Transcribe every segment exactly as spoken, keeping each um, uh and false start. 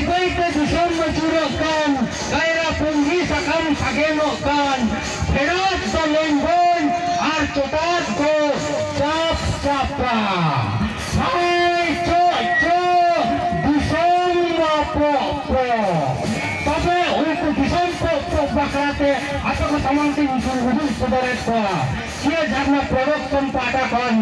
ᱵᱟᱹᱭᱛᱮ ᱫᱤᱥᱚᱢ ᱟᱹᱪᱩᱨᱚᱜ ᱠᱟᱱ, ᱠᱟᱭᱨᱟ ᱯᱩᱸᱜᱤ ᱥᱟᱠᱟᱢ ᱥᱟᱜᱮᱱᱚᱜ ᱠᱟᱱ, ᱯᱷᱮᱰᱟᱛ ᱫᱚ ᱞᱮᱸᱜᱚᱧ ᱟᱨ ᱪᱚᱴᱟᱛ ᱫᱚ ᱪᱟᱯ ᱪᱟᱯᱟ᱾ ᱦᱟᱭ ᱪᱚᱜ ᱪᱚᱜ ᱫᱤᱥᱚᱢ ᱵᱟᱯᱚᱜ ᱠᱚ᱾ ᱛᱚᱵᱮ ᱩᱱᱠᱩ ᱫᱤᱥᱚᱢ ᱯᱚᱜ ᱯᱚᱜ ᱵᱟᱠᱷᱨᱟ ᱛᱮ ᱟᱯᱮ ᱠᱚ ᱥᱟᱢᱟᱝ ᱛᱮᱧ ᱩᱫᱩᱜ ᱥᱚᱫᱚᱨᱮᱫ ᱠᱚᱣᱟ᱾ ᱥᱤᱭᱟᱹ ᱡᱷᱟᱨᱱᱟ ᱯᱨᱚᱰᱟᱠᱥᱚᱱ ᱯᱟᱦᱴᱟ ᱠᱷᱚᱱ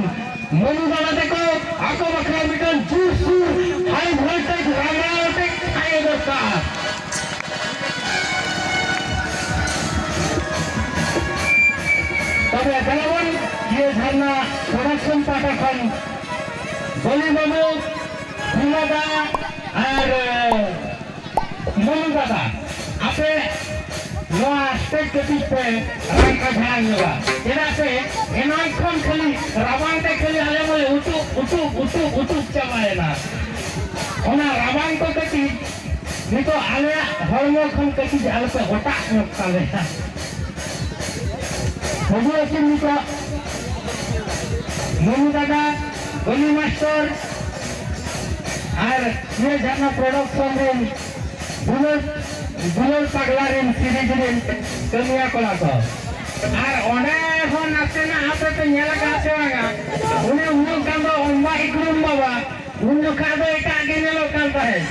ᱢᱚᱱᱩ ᱫᱟᱫᱟ ᱛᱮᱠᱚ ᱟᱠᱚ ᱵᱟᱠᱷᱨᱟ ᱢᱤᱫᱴᱟᱝ ᱡᱳᱨᱥᱩᱨ ᱦᱟᱭ ᱵᱷᱳᱞᱴᱮᱡᱽ ᱨᱟᱢᱲᱟ ᱟᱛᱮ ᱠᱷᱟᱭᱮ ᱫᱚᱨᱠᱟᱨ᱾ ᱛᱚᱵᱮ ᱫᱮᱞᱟᱵᱚᱱ ᱤᱭᱟᱹ ᱡᱷᱟᱨᱱᱟ ᱯᱨᱚᱰᱟᱠᱥᱚᱱ ᱯᱟᱦᱴᱟ ᱠᱷᱚᱱ ᱵᱚᱞᱤ ᱵᱟᱹᱵᱩ, ᱵᱷᱤᱢᱟ ᱫᱟ ᱟᱨ ᱢᱚᱱᱩ ᱫᱟᱫᱟ, ᱟᱯᱮ ᱱᱚᱣᱟ ᱥᱴᱮᱡᱽ ᱠᱟᱹᱴᱤᱡ ᱯᱮ ᱨᱟᱝ ᱠᱟᱡᱷᱟᱲ ᱧᱚᱜᱟ᱾ ᱪᱮᱫᱟᱜ ᱥᱮ ᱮᱱᱟᱝ ᱠᱷᱚᱱ ᱠᱷᱟᱹᱞᱤ ᱨᱟᱵᱟᱝ ᱛᱮ ᱠᱷᱟᱹᱞᱤ ᱟᱞᱮ ᱢᱟᱞᱮ ᱩᱴᱩᱵ, ᱩᱴᱩᱵ, ᱩᱴᱩᱵ, ᱩᱴᱩᱵ ᱪᱟᱵᱟᱭᱮᱱᱟ᱾ ᱚᱱᱟ ᱨᱟᱵᱟᱝ ᱠᱚ ᱠᱟᱹᱴᱤᱡ ᱱᱤᱛᱚᱜ ᱟᱞᱮᱭᱟᱜ ᱦᱚᱲᱢᱚ ᱠᱷᱚᱱ ᱠᱟᱹᱴᱤᱡ ᱟᱞᱚᱯᱮ ᱚᱴᱟᱜ ᱧᱚᱜ ᱛᱟᱞᱮᱭᱟ᱾ ᱦᱤᱡᱩᱜ ᱟᱹᱠᱤᱱ ᱱᱤᱛᱚᱜ ᱢᱚᱱᱩ ᱫᱟᱫᱟ, ᱜᱚᱞᱤ ᱢᱟᱥᱴᱚᱨ ᱟᱨ ᱥᱤᱭᱟᱹ ᱡᱷᱟᱨᱱᱟ ᱯᱨᱚᱰᱟᱠᱥᱚᱱ ᱨᱮᱱ ᱫᱩᱞᱟᱹᱲ, ᱫᱩᱞᱟᱹᱲ ᱯᱟᱜᱽᱞᱟ ᱨᱮᱱ ᱥᱤᱨᱤᱡᱽ ᱨᱮᱱ ᱠᱟᱹᱢᱤᱭᱟ ᱠᱚᱲᱟ ᱠᱚ᱾ ᱟᱨ ᱚᱸᱰᱮ ᱦᱚᱸ ᱱᱟᱥᱮᱱᱟᱜ ᱟᱯᱮ ᱯᱮ ᱧᱮᱞ ᱟᱠᱟᱫ ᱥᱮ ᱵᱟᱝᱟ? ᱩᱱᱤ ᱩᱢᱩᱞ ᱠᱟᱱ ᱫᱚ ᱚᱢᱵᱟ ᱤᱠᱨᱩᱢ ᱵᱟᱵᱟ, ᱩᱱ ᱡᱚᱠᱷᱟ ᱫᱚ ᱮᱴᱟᱜ ᱜᱮ ᱧᱮᱞᱚᱜ ᱠᱟᱱ ᱛᱟᱦᱮᱸᱫ,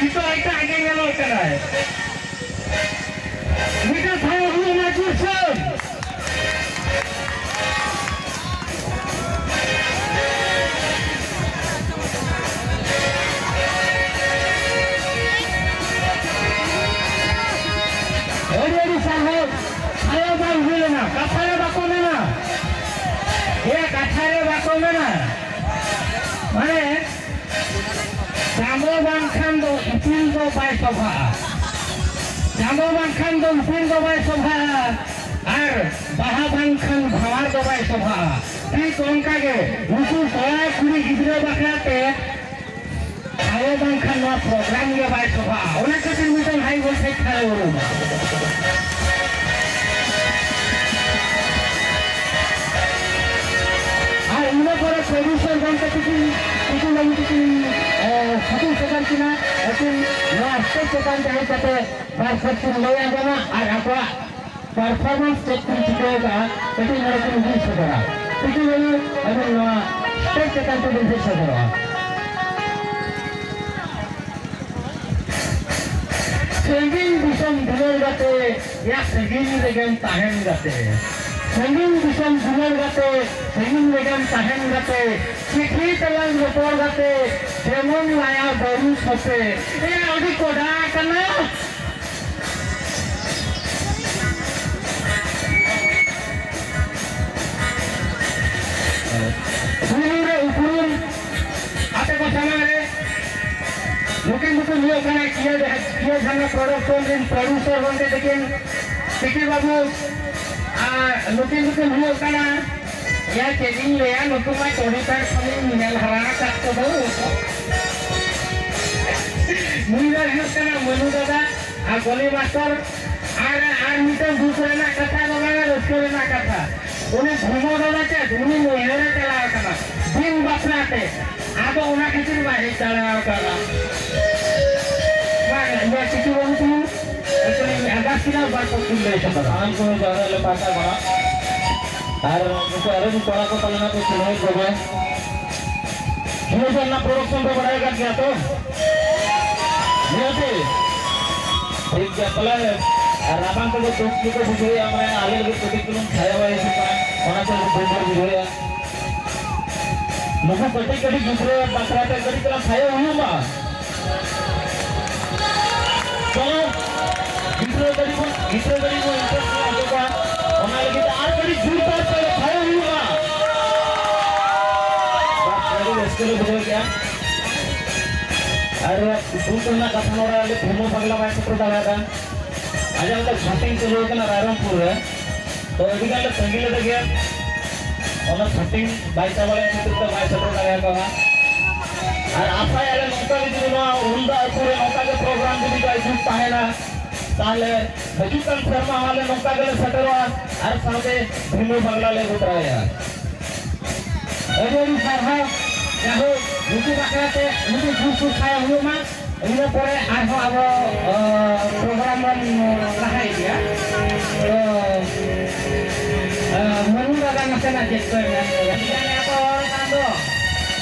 ᱱᱤᱛᱚᱜ ᱮᱴᱟᱜ ᱜᱮ ᱧᱮᱞᱚᱜ ᱠᱟᱱᱟᱭ᱾ ᱢᱤᱫᱴᱟᱝ ᱛᱷᱟᱭᱚ ᱦᱩᱭᱩᱜ ᱢᱟ ᱡᱳᱨᱥᱳᱨ᱾ ᱟᱹᱰᱤ ᱟᱹᱰᱤ ᱥᱟᱨᱦᱟᱣ᱾ ᱛᱷᱟᱭᱚ ᱵᱟᱝ ᱦᱩᱭ ᱞᱮᱱᱟ, ᱠᱟᱛᱷᱟ ᱨᱮ ᱵᱟᱠᱚ ᱢᱮᱱᱟ, ᱮ ᱠᱟᱛᱷᱟ ᱨᱮ ᱵᱟᱠᱚ ᱢᱮᱱᱟ, ᱢᱟᱱᱮ ᱪᱟᱸᱫᱚ ᱵᱟᱝᱠᱷᱟᱱ ᱫᱚ ᱤᱯᱤᱞ ᱫᱚ ᱵᱟᱭ ᱥᱚᱵᱷᱟᱜᱼᱟ᱾ ᱪᱟᱸᱫᱚ ᱵᱟᱝᱠᱷᱟᱱ ᱫᱚ ᱤᱯᱤᱞ ᱫᱚ ᱵᱟᱭ ᱥᱚᱵᱷᱟᱜᱼᱟ᱾ ᱟᱨ ᱵᱟᱦᱟ ᱵᱟᱝᱠᱷᱟᱱ ᱵᱷᱟᱶᱟᱨ ᱫᱚ ᱵᱟᱭ ᱥᱚᱵᱷᱟᱜᱼᱟ᱾ ᱴᱷᱤᱠ ᱚᱱᱠᱟ ᱜᱮ ᱱᱩᱠᱩ ᱠᱚᱲᱟ ᱠᱩᱲᱤ ᱜᱤᱫᱽᱨᱟᱹ ᱵᱟᱠᱷᱨᱟ ᱛᱮ ᱟᱭᱳ ᱵᱟᱝᱠᱷᱟᱱ ᱱᱚᱣᱟ ᱯᱨᱳᱜᱨᱟᱢ ᱜᱮ ᱵᱟᱭ ᱥᱚᱵᱷᱟᱜᱼᱟ᱾ ᱚᱱᱟ ᱠᱷᱟᱹᱛᱤᱨ ᱢᱤᱫᱴᱟᱝ ᱦᱟᱭ ᱵᱷᱳᱞᱴᱮᱡᱽ ᱛᱷᱟᱭᱚ ᱩᱨᱩᱢᱟ᱾ ᱟᱨ ᱤᱱᱟᱹ ᱯᱚᱨᱮ ᱯᱨᱚᱰᱭᱩᱥᱟᱨ ᱜᱚᱢᱠᱮ ᱛᱤᱠᱤᱱ, ᱛᱤᱠᱤᱱ ᱵᱟᱹᱵᱩ ᱛᱤᱠᱤᱱ, ᱮ, ᱥᱩᱫᱷᱤᱨ ᱥᱚᱫᱚᱨ ᱠᱤᱱᱟ᱾ ᱟᱹᱠᱤᱱ ᱱᱚᱣᱟ ᱥᱴᱮᱡᱽ ᱪᱮᱛᱟᱱ ᱛᱮ ᱦᱮᱡ ᱠᱟᱛᱮ ᱵᱟᱨ ᱠᱷᱚᱛ ᱠᱤᱱ ᱞᱟᱹᱭ ᱟᱸᱡᱚᱢᱟ ᱟᱨ ᱟᱠᱚᱣᱟᱜ ᱯᱟᱨᱯᱷᱚᱨᱢᱮᱱᱥ ᱪᱮᱫ ᱠᱤᱱ ᱪᱤᱠᱟᱹ ᱟᱠᱟᱫᱼᱟ, ᱠᱟᱹᱴᱤᱡ ᱱᱚᱰᱮ ᱠᱤᱱ ᱩᱫᱩᱜ ᱥᱚᱫᱚᱨᱟ᱾ ᱛᱤᱠᱤ ᱵᱟᱹᱵᱩ, ᱟᱹᱵᱤᱱ ᱱᱚᱣᱟ ᱥᱴᱮᱡᱽ ᱪᱮᱛᱟᱱ ᱛᱮᱵᱤᱱ ᱦᱮᱡ ᱥᱚᱫᱚᱨᱚᱜᱼᱟ᱾ ᱥᱟᱺᱜᱤᱧ ᱫᱤᱥᱚᱢ ᱫᱩᱞᱟᱹᱲ ᱜᱟᱛᱮ, ᱭᱟ ᱥᱟᱺᱜᱤᱧ ᱨᱮᱜᱮᱢ ᱛᱟᱦᱮᱱ ᱜᱟᱛᱮ᱾ ᱥᱟᱺᱜᱤᱧ ᱫᱤᱥᱚᱢ ᱫᱩᱞᱟᱹᱲ ᱜᱟᱛᱮ, ᱥᱟᱺᱜᱤᱧ ᱨᱮᱜᱮᱢ ᱛᱟᱦᱮᱱ ᱜᱟᱛᱮ᱾ ᱪᱤᱴᱷᱤ ᱛᱮᱞᱟᱝ ᱨᱚᱯᱚᱲ ᱜᱟᱛᱮ, ᱡᱮᱢᱚᱱ ᱞᱟᱭᱟ ᱵᱟᱹᱨᱩ ᱥᱚᱯᱮ᱾ ᱮᱭᱟ ᱟᱹᱰᱤ ᱠᱚᱰᱟ ᱠᱟᱱᱟ᱾ ᱯᱩᱭᱞᱩ ᱨᱮ ᱩᱯᱨᱩᱢ ᱟᱯᱮ ᱠᱚ ᱥᱟᱢᱟᱝ ᱨᱮ ᱱᱩᱠᱤᱱ ᱫᱚᱠᱤᱱ ᱦᱩᱭᱩᱜ ᱠᱟᱱᱟ ᱠᱤᱭᱟᱹ ᱡᱷᱟ-, ᱠᱤᱭᱟᱹ ᱡᱷᱟᱨᱱᱟ ᱯᱨᱚᱰᱟᱠᱥᱚᱱ ᱨᱮᱱ ᱯᱨᱚᱰᱭᱩᱥᱚᱨ ᱜᱚᱢᱠᱮ ᱛᱟᱹᱠᱤᱱ᱾ ᱥᱤᱴᱤ ᱵᱟᱹᱵᱩ, ᱟᱨ ᱱᱩᱠᱤᱱ ᱫᱚᱠᱤᱱ ᱦᱩᱭᱩᱜ ᱠᱟᱱᱟ, ᱭᱟ ᱪᱮᱫ ᱤᱧ ᱞᱟᱹᱭᱟ, ᱱᱩᱠᱩ ᱢᱟ ᱪᱚᱰᱤᱯᱟᱲ ᱠᱷᱚᱱᱤᱧ ᱧᱮᱞ ᱦᱟᱨᱟ ᱟᱠᱟᱫ ᱠᱚᱫᱚ᱾ ᱱᱩᱭ ᱫᱚ ᱦᱩᱭᱩᱜ ᱠᱟᱱᱟ ᱢᱟᱹᱱᱩ ᱫᱟᱫᱟ ᱟᱨ ᱜᱚᱞᱤ ᱢᱟᱥᱴᱟᱨ᱾ ᱟᱨ, ᱟᱨ ᱢᱤᱫᱴᱟᱝ ᱫᱩᱠ ᱨᱮᱱᱟᱜ ᱠᱟᱛᱷᱟ ᱫᱚ ᱵᱟᱝᱟ, ᱨᱟᱹᱥᱠᱟᱹ ᱨᱮᱱᱟᱜ ᱠᱟᱛᱷᱟ᱾ ᱩᱱᱤ ᱵᱷᱩᱢᱚ ᱫᱟᱫᱟ ᱪᱮᱫ, ᱩᱱᱤ ᱱᱟᱹᱭᱦᱟᱹᱨ ᱮ ᱪᱟᱞᱟᱣ ᱟᱠᱟᱱᱟ ᱵᱤᱱ ᱵᱟᱯᱞᱟ ᱛᱮ᱾ ᱟᱫᱚ ᱚᱱᱟ ᱠᱷᱟᱹᱛᱤᱨ ᱵᱟᱭ ᱦᱮᱡ ᱫᱟᱲᱮ ᱟᱠᱟᱫᱟ᱾ ᱵᱟᱝ, ᱤᱭᱟᱹ ᱠᱤᱪᱷᱩ ᱵᱟᱹᱵᱩ ᱛᱟᱹᱠᱤᱱ, ᱮᱠᱪᱩᱭᱮᱞᱤ ᱟᱨᱫᱟᱥ ᱠᱮᱫᱟ, ᱵᱟᱨ ᱯᱚᱫ ᱠᱤᱱ ᱞᱟᱹᱭ ᱥᱚᱫᱚᱨᱟ᱾ ᱥᱟᱱᱟᱢ ᱠᱚ ᱡᱟᱣᱨᱟ ᱞᱮ ᱯᱟᱦᱴᱟ ᱠᱷᱚᱱᱟᱜ᱾ ᱟᱨ ᱱᱩᱠᱩ ᱟᱨᱚ ᱠᱚᱲᱟ ᱠᱚ ᱛᱟᱞᱮ ᱱᱟᱜ ᱠᱚ ᱥᱚᱢᱚᱭ ᱠᱚᱜᱮ᱾ ᱱᱤᱭᱟᱹ ᱡᱷᱟᱨᱱᱟ ᱯᱨᱚᱰᱟᱠᱥᱚᱱ ᱯᱮ ᱵᱟᱲᱟᱭ ᱟᱠᱟᱫ ᱜᱮᱭᱟ ᱛᱚ? ᱱᱤᱭᱟᱹ ᱜᱮ? ᱴᱷᱤᱠ ᱜᱮᱭᱟ, ᱛᱟᱦᱞᱮ ᱨᱟᱵᱟᱝ ᱛᱮᱫᱚ ᱫᱩᱠ ᱜᱮᱠᱚ ᱵᱩᱡᱷᱟᱹᱣᱮᱫᱼᱟ, ᱢᱟᱱᱮ ᱟᱞᱮ ᱞᱟᱹᱜᱤᱫ ᱠᱟᱹᱴᱤᱡ ᱪᱩᱞᱩᱝ ᱪᱷᱟᱭᱟ ᱵᱟᱭ ᱦᱤᱡᱩᱜ ᱠᱟᱱᱟ, ᱚᱱᱟ ᱛᱮ ᱫᱩᱠ ᱠᱚ ᱵᱩᱡᱷᱟᱹᱣᱮᱫᱼᱟ᱾ ᱱᱩᱠᱩ ᱠᱟᱹᱴᱤᱡ ᱠᱟᱹᱴᱤᱡ ᱜᱤᱫᱽᱨᱟᱹ ᱵᱟᱠᱷᱨᱟ ᱛᱮ ᱠᱟᱹᱴᱤᱡ ᱪᱟᱞᱟᱝ ᱪᱷᱟᱭᱟ ᱦᱩᱭᱩᱜ ᱢᱟ᱾ ᱪᱚᱞᱚ, ᱜᱤᱫᱽᱨᱟᱹ ᱜᱟᱹᱰᱤ ᱵᱚᱱ, ᱜᱤᱫᱽᱨᱟᱹ ᱜᱟᱹᱰᱤ ᱵᱚᱱ ᱤᱱᱴᱟᱨᱮᱥᱴ ᱦᱚᱪᱚ ᱠᱚᱣᱟ, ᱚᱱᱟ ᱞᱟᱹᱜᱤᱫ ᱛᱮ ᱟᱨ ᱠᱟᱹᱴᱤᱡ ᱡᱳᱨᱫᱟᱨ ᱛᱮ ᱪᱷᱟᱭᱟ ᱦᱩᱭᱩᱜ ᱢᱟ᱾ ᱵᱟᱥ, ᱟᱹᱰᱤ ᱨᱟᱹᱥᱠᱟᱹ ᱞᱮ ᱵᱩᱡᱷᱟᱹᱣ ᱠᱮᱜᱼᱟ᱾ ᱟᱨ ᱫᱩᱠ ᱨᱮᱱᱟᱜ ᱠᱟᱛᱷᱟ, ᱱᱚᱰᱮ ᱟᱞᱮ ᱵᱷᱤᱢᱚ ᱯᱟᱜᱽᱞᱟ ᱵᱟᱭ ᱥᱮᱴᱮᱨ ᱫᱟᱲᱮᱭᱟᱫᱟ᱾ ᱟᱡᱟᱜ ᱢᱤᱫᱴᱟᱝ ᱥᱩᱴᱤᱝ ᱪᱟᱹᱞᱩ ᱟᱠᱟᱱᱟ ᱨᱟᱭᱨᱚᱝᱯᱩᱨ ᱨᱮ, ᱛᱚ ᱟᱹᱰᱤ ᱜᱟᱱ ᱞᱮ ᱛᱟᱺᱜᱤ ᱞᱮᱫᱮ ᱜᱮᱭᱟ᱾ ᱚᱱᱟ ᱥᱩᱴᱤᱝ ᱵᱟᱭ ᱪᱟᱵᱟ ᱞᱮᱱ ᱠᱷᱟᱹᱛᱤᱨ ᱛᱮ ᱵᱟᱭ ᱥᱮᱴᱮᱨ ᱫᱟᱲᱮᱭᱟᱠᱟᱫᱟ᱾ ᱟᱨ ᱟᱥᱟᱭᱟᱞᱮ ᱱᱚᱝᱠᱟ ᱜᱮ ᱡᱩᱫᱤ ᱱᱚᱣᱟ ᱩᱞᱫᱟ ᱟᱹᱛᱩ ᱨᱮ ᱱᱚᱝᱠᱟ ᱜᱮ ᱯᱨᱳᱜᱨᱟᱢ ᱡᱩᱫᱤ ᱵᱟᱭ ᱡᱩᱛ ᱛᱟᱦᱮᱱᱟ, ᱛᱟᱦᱞᱮ ᱦᱤᱡᱩᱜ ᱠᱟᱱ ᱥᱮᱨᱢᱟ ᱦᱚᱸ ᱟᱞᱮ ᱱᱚᱝᱠᱟ ᱜᱮᱞᱮ ᱥᱮᱴᱮᱨᱚᱜᱼᱟ ᱟᱨ ᱥᱟᱶᱛᱮ ᱵᱷᱤᱢᱚ ᱯᱟᱜᱽᱞᱟ ᱞᱮ ᱟᱹᱜᱩ ᱛᱚᱨᱟᱭᱟ᱾ ᱟᱹᱰᱤ ᱟᱹᱰᱤ ᱥᱟᱨᱦᱟᱣ᱾ ᱡᱟᱭᱦᱳᱠ, ᱱᱩᱠᱩ ᱵᱟᱠᱷᱨᱟ ᱛᱮ ᱱᱩᱠᱩ ᱡᱩᱨ ᱥᱩᱨ ᱥᱟᱭ ᱦᱩᱭᱩᱜ ᱢᱟ᱾ ᱤᱱᱟᱹ ᱯᱚᱨᱮ ᱟᱨᱦᱚᱸ ᱟᱵᱚ, ᱚ, program ᱵᱚᱱ ᱞᱟᱦᱟ ᱤᱫᱤᱭᱟ᱾ ᱛᱚ, ᱚ, ᱢᱟᱹᱱᱩ ᱫᱟᱫᱟ ᱱᱟᱥᱮᱱᱟᱜ ᱪᱮᱫ ᱠᱚᱭ ᱢᱮᱱ ᱞᱮᱫᱟ? ᱟᱹᱰᱤ ᱜᱟᱱ ᱠᱚ ᱦᱚᱲ ᱠᱟᱱ ᱫᱚ᱾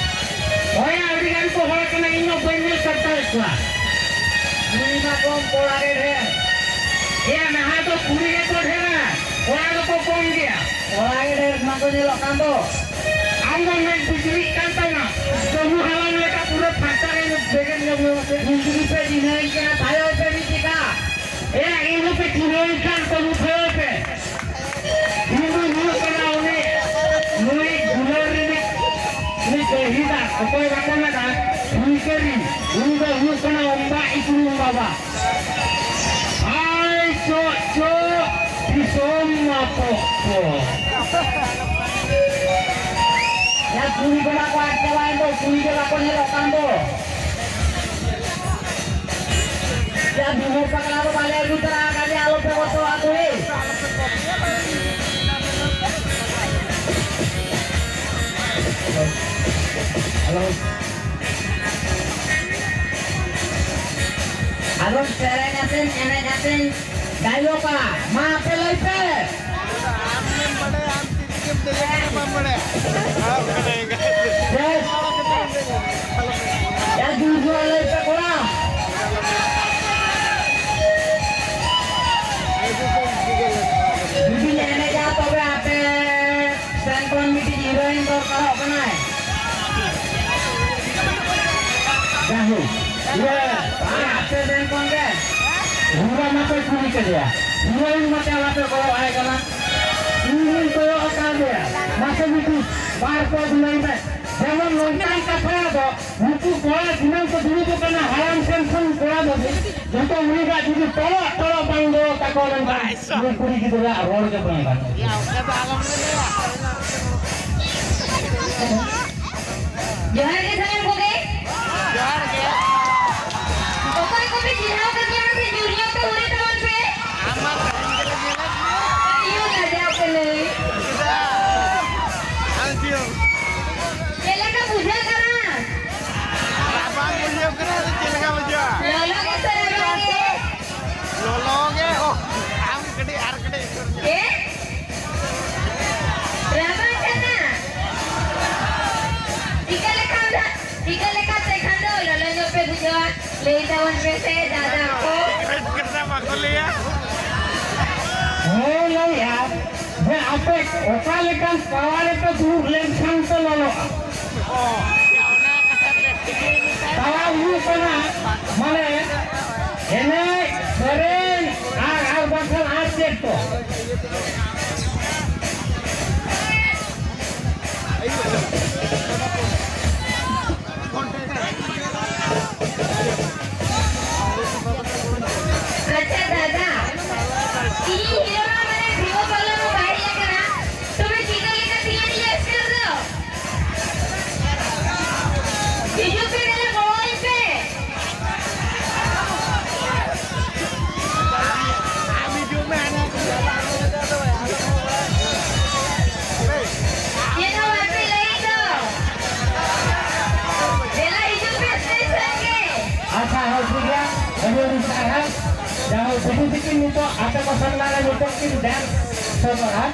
ᱦᱳᱭ, ᱟᱹᱰᱤ ᱜᱟᱱ ᱠᱚ ᱦᱚᱲ ᱠᱟᱱᱟ, ᱤᱧ ᱦᱚᱸ ᱵᱟᱹᱧ ᱧᱮᱞ ᱥᱟᱢᱴᱟᱣᱮᱫ ᱠᱚᱣᱟ᱾ ᱠᱩᱲᱤ ᱢᱟ ᱠᱚᱢ, ᱠᱚᱲᱟ ᱜᱮ ᱰᱷᱮᱨ᱾ ᱮᱭᱟ, ᱱᱟᱦᱟᱜ ᱫᱚ ᱠᱩᱲᱤ ᱜᱮᱠᱚ ᱰᱷᱮᱨᱟ, ᱠᱚᱲᱟ ᱫᱚᱠᱚ ᱠᱚᱢ ᱜᱮᱭᱟ᱾ ᱠᱚᱲᱟ ᱜᱮ ᱰᱷᱮᱨ ᱢᱟ ᱠᱚ ᱧᱮᱞᱚᱜ ᱠᱟᱱ ᱫᱚ᱾ ᱟᱢ ᱫᱚ ᱢᱮᱫ ᱵᱤᱡᱽᱞᱤᱜ ᱠᱟᱱ ᱛᱟᱢᱟ᱾ ᱠᱟᱹᱢᱩ ᱦᱟᱲᱟᱢ ᱞᱮᱠᱟ ᱯᱩᱨᱟᱹ ᱯᱷᱟᱸᱠᱟ ᱨᱮ ᱵᱮᱜᱮᱫ ᱧᱚᱜ ᱧᱚᱜ ᱛᱮ᱾ ᱤᱧ ᱡᱩᱫᱤ ᱯᱮ ᱪᱤᱱᱦᱟᱹᱣᱤᱧ ᱠᱟᱱᱟ, ᱛᱟᱭᱚᱢ ᱯᱮ ᱢᱤᱫ ᱴᱤᱠᱟ᱾ ᱮᱭᱟ, ᱤᱧ ᱦᱚᱸᱯᱮ ᱪᱤᱱᱦᱟᱹᱣᱤᱧ ᱠᱷᱟᱱ ᱠᱟᱹᱢᱩ ᱛᱷᱟᱭᱚ ᱯᱮ᱾ ᱤᱧ ᱫᱚᱧ ᱦᱩᱭᱩᱜ ᱠᱟᱱᱟ ᱩᱱᱤ, ᱱᱩᱭ ᱫᱩᱞᱟᱹᱲ ᱨᱤᱱᱤᱡ, ᱩᱱᱤ ᱜᱟᱹᱦᱤᱨᱟ, ᱚᱠᱚᱭ ᱵᱟᱠᱚ ᱢᱮᱱᱟ ᱯᱷᱩᱞᱠᱟᱹᱨᱤ, ᱩᱱᱤ ᱫᱚ ᱦᱩᱭᱩᱜ ᱠᱟᱱᱟ ᱚᱢᱵᱟ ᱤᱥᱤᱱ ᱵᱟᱵᱟ᱾ ᱟᱭ ᱪᱚᱜ ᱪᱚᱜ, ᱫᱤᱥᱚᱢ ᱢᱟᱯᱚᱜ ᱠᱚ᱾ ᱭᱟ, ᱠᱩᱲᱤ ᱠᱚᱲᱟ ᱠᱚ ᱟᱫ ᱪᱟᱵᱟᱭᱮᱱ ᱫᱚ, ᱠᱩᱲᱤ ᱜᱮ ᱵᱟᱠᱚ ᱧᱮᱞᱚᱜ ᱠᱟᱱ ᱫᱚ᱾ ᱭᱟ, ᱵᱤᱢᱚᱞ ᱯᱟᱜᱽᱞᱟ ᱫᱚ ᱵᱟᱞᱮ ᱟᱹᱜᱩ ᱛᱚᱨᱟ ᱟᱠᱟᱫᱮᱭᱟ, ᱟᱞᱚᱯᱮ ᱵᱚᱛᱚᱨᱚᱜᱼᱟ ᱠᱩᱲᱤ᱾ ᱦᱮᱞᱳ᱾ ᱟᱫᱚ ᱥᱮᱨᱮᱧ ᱟᱥᱮᱧ, ᱮᱱᱮᱡ ᱟᱥᱮᱧ, ᱜᱟᱭᱚᱠᱟ, ᱢᱟ ᱟᱯᱮ ᱞᱟᱹᱭ ᱯᱮ᱾ ᱟᱢ ᱜᱮᱢ ᱵᱟᱲᱟᱭᱟ, ᱟᱢ ᱪᱮᱫ ᱪᱮᱫ ᱮᱢ ᱞᱟᱹᱭ ᱠᱟᱱᱟ, ᱵᱟᱢ ᱵᱟᱲᱟᱭᱟ᱾ ᱟᱢ ᱵᱟᱲᱟᱭ ᱠᱟᱱᱟ᱾ ᱵᱮᱥ᱾ ᱭᱟ, ᱡᱳᱨ ᱡᱳᱨ ᱞᱟᱹᱭ ᱯᱮ ᱠᱚᱲᱟ᱾ ᱡᱩᱫᱤ ᱞᱮ ᱮᱱᱮᱡᱟ, ᱛᱚᱵᱮ ᱟᱯᱮ ᱥᱮᱱ ᱠᱷᱚᱱ ᱢᱤᱫᱴᱤᱡ heroine ᱫᱚᱨᱠᱟᱨᱚᱜ ᱠᱟᱱᱟᱭ᱾ ᱡᱟᱭᱦᱳᱠ, ᱤᱭᱟᱹ, ᱟᱯᱮ ᱥᱮᱱ ᱠᱷᱚᱱ ᱜᱮ heroine ᱢᱟᱯᱮ ᱠᱩᱞᱤ ᱠᱮᱫᱮᱭᱟ, heroine ᱢᱟᱯᱮ ᱟᱞᱚᱯᱮ ᱜᱚᱲᱚ ᱟᱭ ᱠᱟᱱᱟ᱾ ᱤᱧ ᱦᱚᱸᱧ ᱠᱚᱭᱚᱜ ᱟᱠᱟᱫᱮᱭᱟ, ᱢᱟᱥᱮ ᱢᱤᱫᱴᱤᱡ ᱵᱟᱨ ᱯᱮ ᱫᱩᱞᱟᱹᱲ ᱢᱮ᱾ ᱡᱮᱢᱚᱱ ᱱᱚᱝᱠᱟᱱ ᱠᱟᱛᱷᱟ ᱫᱚ ᱱᱩᱠᱩ ᱠᱚᱲᱟ ᱫᱤᱱᱟᱹᱢ ᱠᱚ ᱫᱩᱲᱩᱵ ᱠᱟᱱᱟ, ᱦᱟᱲᱟᱢ ᱴᱷᱮᱱ ᱠᱷᱚᱱ ᱠᱚᱲᱟ ᱫᱷᱟᱹᱵᱤᱡ, ᱡᱚᱛᱚ ᱩᱱᱤ ᱜᱟᱜ ᱡᱩᱫᱤ ᱛᱚᱞᱚᱜ ᱛᱚᱞᱚᱜ ᱵᱟᱝ ᱫᱚ ᱛᱟᱠᱚ ᱞᱮᱱᱠᱷᱟᱱ, ᱟᱪᱪᱷᱟ᱾ ᱩᱱᱤ ᱠᱩᱲᱤ ᱜᱤᱫᱽᱨᱟᱹ ᱟᱜ ᱨᱚᱲ ᱜᱮ ᱵᱟᱝ ᱜᱟᱱᱚᱜᱼᱟ᱾ ᱭᱟ, ᱚᱱᱠᱟ ᱫᱚ ᱟᱞᱚᱢ ᱢᱮᱱᱟ᱾ ᱡᱚᱦᱟᱨ ᱜᱮ ᱥᱟᱱᱟᱢ ᱠᱚᱜᱮ᱾ ᱡᱚᱦᱟᱨ ᱜᱮ᱾ ᱚᱠᱚᱭ ᱠᱚᱯᱮ ᱪᱮᱦᱨᱟᱣ ᱠᱟᱫᱤᱧᱟ, ᱢᱟᱥᱮ ᱡᱳᱨ ᱧᱚᱜ ᱛᱮ ᱦᱩᱨᱤ ᱛᱟᱵᱚᱱ ᱯᱮ᱾ ᱟᱢ ᱢᱟ ᱛᱟᱦᱮᱱ ᱜᱮᱞᱮ ᱧᱮᱞᱮᱫ ᱢᱮᱭᱟ᱾ ᱤᱭᱟᱹ, ᱞᱟᱡᱟᱣ ᱠᱟᱹᱱᱟᱹᱧ᱾ ᱪᱮᱫᱟᱜ? ᱟᱞᱮ ᱪᱮᱫ ᱦᱚᱸ᱾ ᱪᱮᱫ ᱞᱮᱠᱟ ᱵᱩᱡᱷᱟᱹᱜ ᱠᱟᱱᱟ? ᱪᱮᱫ? ᱨᱟᱵᱟᱝ ᱠᱟᱱᱟ? ᱪᱤᱠᱟᱹ ᱞᱮᱠᱷᱟᱱ ᱫᱚ, ᱪᱤᱠᱟᱹ ᱞᱮᱠᱟᱛᱮ ᱠᱷᱟᱱ ᱫᱚ ᱞᱚᱞᱚ ᱧᱚᱜ ᱯᱮ ᱵᱩᱡᱷᱟᱹᱣᱟ? ᱞᱟᱹᱭ ᱛᱟᱵᱚᱱ ᱯᱮ ᱥᱮ ᱫᱟᱫᱟ ᱠᱚ᱾ ᱠᱟᱛᱷᱟ ᱵᱟᱠᱚ ᱞᱟᱹᱭᱟ᱾ ᱦᱮᱸ, ᱞᱟᱹᱭᱟ ᱡᱮ ᱟᱯᱮ ᱚᱠᱟ ᱞᱮᱠᱟᱱ ᱛᱟᱣᱟ ᱨᱮᱯᱮ ᱫᱩᱲᱩᱵ ᱞᱮᱱᱠᱷᱟᱱ ᱯᱮ ᱞᱚᱞᱚᱜᱼᱟ᱾ ᱛᱟᱣᱟ ᱦᱩᱭᱩᱜ ᱠᱟᱱᱟ, ᱢᱟᱱᱮ, ᱮᱱᱮᱡ, ᱥᱮᱨᱮᱧ ᱟᱨ, ᱟᱨ ᱵᱟᱝᱠᱷᱟᱱ ᱟᱨ ᱪᱮᱫ ᱠᱚ? ᱟᱪᱪᱷᱟ ᱫᱟᱫᱟ, ᱤᱧ ᱦᱤᱨᱳ ᱢᱟ ᱢᱟᱱᱮ ᱵᱷᱤᱵᱳ ᱯᱟᱨᱞᱟᱨ ᱢᱟ ᱵᱟᱭ ᱦᱮᱡ ᱟᱠᱟᱱᱟ, ᱛᱚᱵᱮ ᱪᱤᱠᱟᱹ ᱞᱮᱠᱟ ᱛᱮᱞᱟᱝ ᱮᱥᱠᱟᱨ ᱫᱚ? ᱦᱤᱡᱩᱜ ᱯᱮ, ᱫᱮᱞᱟ ᱜᱚᱲᱚ ᱟᱹᱧ ᱯᱮ᱾ ᱪᱮᱫ ᱦᱚᱸ ᱵᱟᱯᱮ ᱞᱟᱹᱭᱮᱫ ᱫᱚ? ᱫᱮᱞᱟ ᱦᱤᱡᱩᱜ ᱯᱮ stage ᱥᱮᱫ ᱜᱮ᱾ ᱟᱪᱪᱷᱟ, ᱦᱳᱭ, ᱴᱷᱤᱠ ᱜᱮᱭᱟ᱾ ᱟᱹᱰᱤ ᱟᱹᱰᱤ ᱥᱟᱨᱦᱟᱣ᱾ ᱡᱟᱦᱳ, ᱵᱤᱴᱤ ᱛᱤᱠᱤᱱ ᱱᱤᱛᱚᱜ ᱟᱯᱮ ᱠᱚ ᱥᱟᱢᱱᱟ ᱨᱮ ᱱᱤᱛᱚᱜ ᱠᱤᱱ dance ᱥᱚᱫᱚᱨᱟ᱾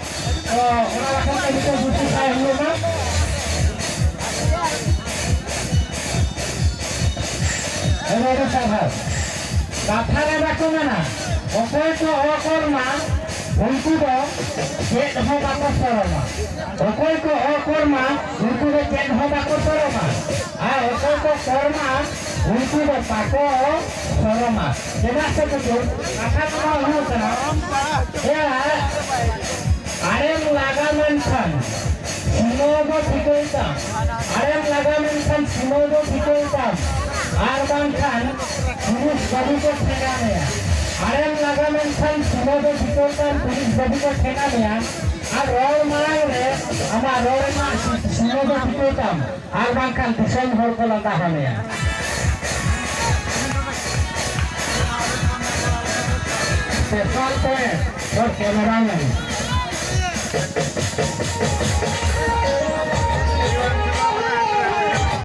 ᱛᱚ, ᱚᱱᱟ ᱵᱟᱠᱷᱨᱟ ᱛᱮ ᱢᱤᱫᱴᱟᱝ ᱡᱩᱠᱛᱤ ᱥᱟᱭ ᱦᱩᱭᱩᱜᱼᱟ᱾ ᱟᱹᱰᱤ ᱟᱹᱰᱤ ᱥᱟᱨᱦᱟᱣ᱾ ᱠᱟᱛᱷᱟ ᱨᱮ ᱵᱟᱠᱚ ᱢᱮᱱᱟ, ᱚᱠᱚᱭ ᱠᱚ ᱚᱠᱚᱨᱢᱟ, ᱩᱱᱠᱩ ᱫᱚ ᱪᱮᱫ ᱦᱚᱸ ᱵᱟᱠᱚ ᱥᱚᱨᱚᱢᱟ᱾ ᱚᱠᱚᱭ ᱠᱚ ᱚᱠᱚᱨᱢᱟ, ᱩᱱᱠᱩ ᱫᱚ ᱪᱮᱫ ᱦᱚᱸ ᱵᱟᱠᱚ ᱥᱚᱨᱚᱢᱟ᱾ ᱟᱨ ᱚᱠᱚᱭ ᱠᱚ ᱠᱚᱨᱢᱟ, ᱩᱱᱠᱩ ᱫᱚ ᱵᱟᱠᱚ ᱥᱚᱨᱚᱢᱟ᱾ ᱪᱮᱫᱟᱜ ᱥᱮ ᱵᱩᱡᱷᱟᱹᱣ, ᱠᱟᱛᱷᱟ ᱫᱚ ᱱᱚᱣᱟ ᱦᱩᱭᱩᱜ ᱠᱟᱱᱟ, ᱮᱭᱟ, ᱟᱲᱮᱢ ᱞᱟᱜᱟ ᱞᱮᱱᱠᱷᱟᱱ ᱥᱤᱢᱟᱹ ᱫᱚ ᱴᱷᱤᱠᱟᱹᱭ ᱛᱟᱢ, ᱟᱲᱮᱢ ᱞᱟᱜᱟ ᱞᱮᱱᱠᱷᱟᱱ ᱥᱤᱢᱟᱹ ᱫᱚ ᱴᱷᱤᱠᱟᱹᱭ ᱛᱟᱢ, ᱟᱨ ᱵᱟᱝᱠᱷᱟᱱ ᱯᱩᱞᱤᱥ ᱵᱟᱹᱵᱩ ᱠᱚ ᱴᱷᱮᱸᱜᱟ ᱢᱮᱭᱟ᱾ ᱟᱲᱮᱢ ᱞᱟᱜᱟ ᱞᱮᱱᱠᱷᱟᱱ ᱥᱤᱢᱟᱹ ᱫᱚ ᱴᱷᱤᱠᱟᱹᱭ ᱛᱟᱢ, ᱯᱩᱞᱤᱥ ᱵᱟᱹᱵᱩ ᱠᱚ ᱴᱷᱮᱸᱜᱟ ᱢᱮᱭᱟ, ᱟᱨ ᱨᱚᱲ ᱢᱟᱲᱟᱝ ᱨᱮ ᱟᱢᱟᱜ ᱨᱚᱲ ᱨᱮᱱᱟᱜ ᱥᱤᱢᱟᱹ ᱫᱚ ᱴᱷᱤᱠᱟᱹᱭ ᱛᱟᱢ᱾ ᱟᱨ ᱵᱟᱝᱠᱷᱟᱱ ᱫᱤᱥᱚᱢ ᱦᱚᱲ ᱠᱚ ᱞᱟᱸᱫᱟ ᱦᱟᱢᱮᱭᱟ᱾ Special point for cameraman.